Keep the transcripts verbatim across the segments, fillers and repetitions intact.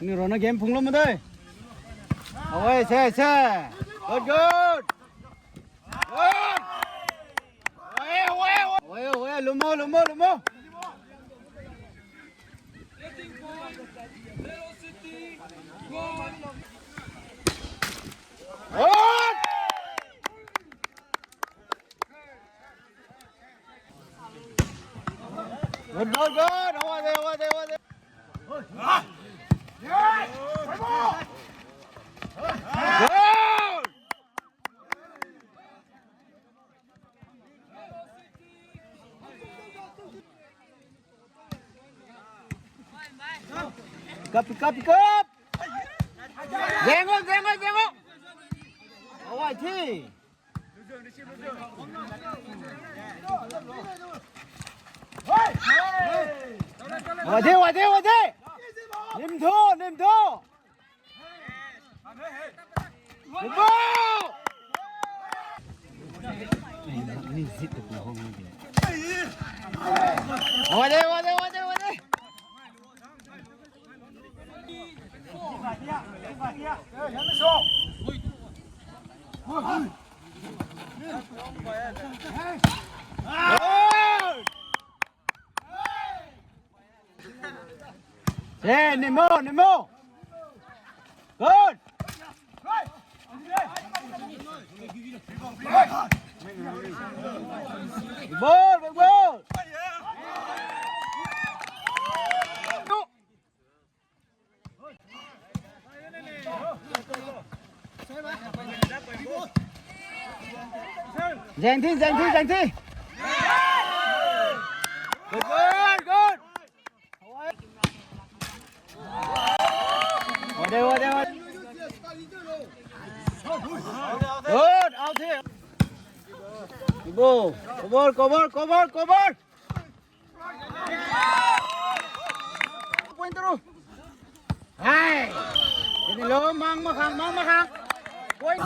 Ni rona game phunglou ma de. Away, se, se. Good, good. Good. Away, away, away. Away, away. Lumo, lumo, lumo. Good. Good, good, good. Away de, away de, away de. Good. Pick up, pick up, pick up. Zeng o, zeng o, zeng o. Away thi. Away thi, away thi, away thi. Nim thu, nim thu. Good ball. Away thi, away thi, away thi, away thi. Hey, Nemo, Nemo. Good. Good ball, good ball. Zeng thi, zeng thi, zeng thi. Good, good, good. Away de, away de, away de. Good, out thi. Go. Cover, cover, cover, cover. Point through. Hey. Ini lo, mang makhang, mang makhang. Point.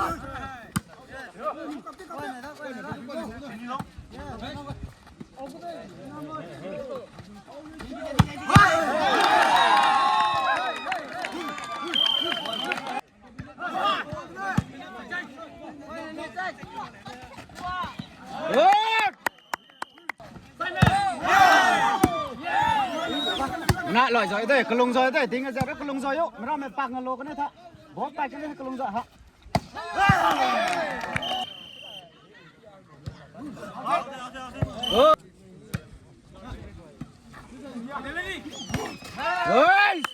Good. Na loi zoi de, kalung zoi de, ding a zat kalung zoi o. Mera mei pak nga lo kane tha. Bot tai kane kalung zoi ha. Good. Nice.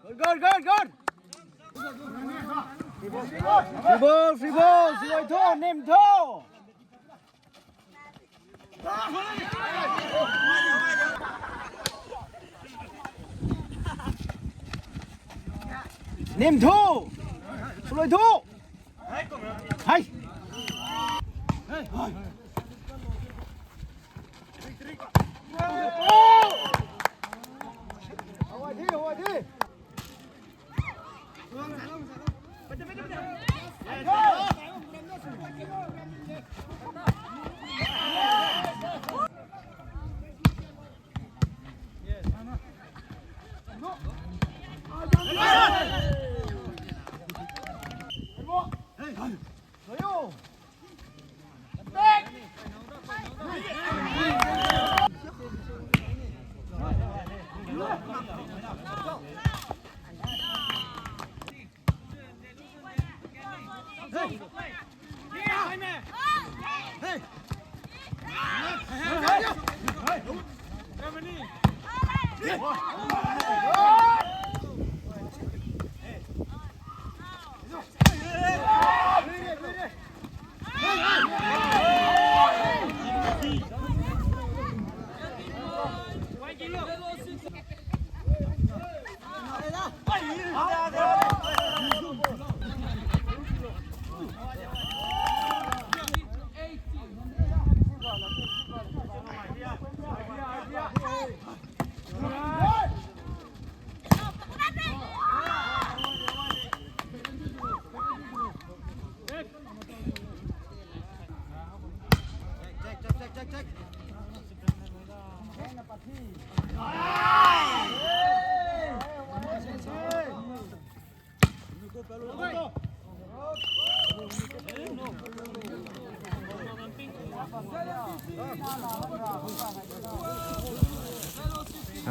Good, good, good, good. Free ball, free ball, free ball, thu, nim thu. Nim thu. Swluai thu. Hei.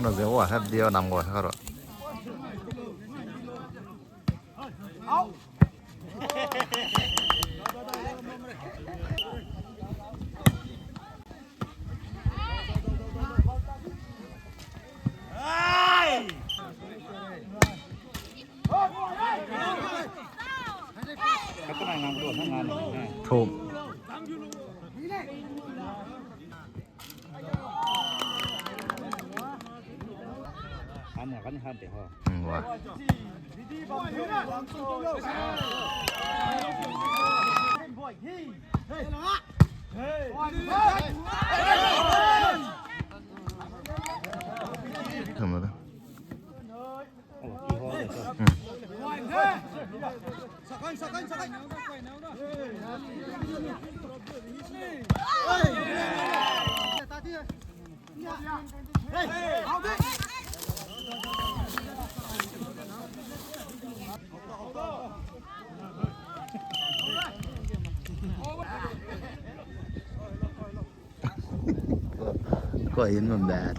Na zeu wa hep dia nam go sa ro. Thum. Kan kan han te ho. Hmm, wa. Thum na da. Koi in bam dat.